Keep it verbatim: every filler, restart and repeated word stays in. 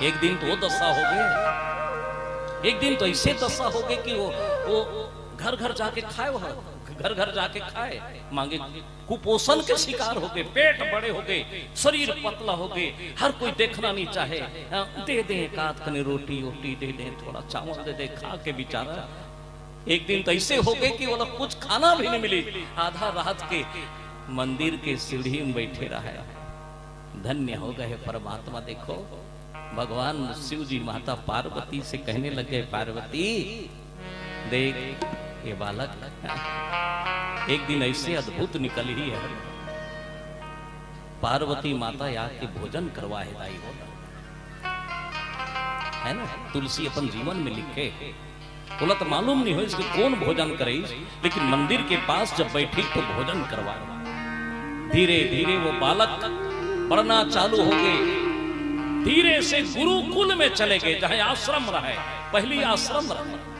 एक दिन तो वो दशा हो गए, एक दिन तो ऐसे दशा हो गए कि वो वो घर घर जाके खाए, वो घर घर जाके खाए, मांगे, कुपोषण के शिकार हो गए, पेट बड़े हो गए, शरीर पतला हो गए, हर कोई देखना नहीं चाहे। हाँ, दे दे एक आध कने रोटी वोटी दे दे, थोड़ा चावल दे दे, खा के बेचारा। एक दिन तो ऐसे हो गए कि वो लोग कुछ खाना भी नहीं मिली, आधा रात के मंदिर के सीढ़ी में बैठे रहे। धन्य हो गए परमात्मा। देखो, भगवान शिव जी माता पार्वती से कहने लग गए, पार्वती, देख ये बालक, एक दिन ऐसे अद्भुत निकल ही है, पार्वती माता आके भोजन करवा है दाई हो, है ना? तुलसी अपन जीवन में लिखे, बोला तो मालूम नहीं हो इसके कौन भोजन करे, लेकिन मंदिर के पास जब बैठी तो भोजन करवा। धीरे धीरे वो बालक बढ़ना चालू हो गए, धीरे से गुरुकुल में चले गए, जहां आश्रम रहे, पहली आश्रम रहे।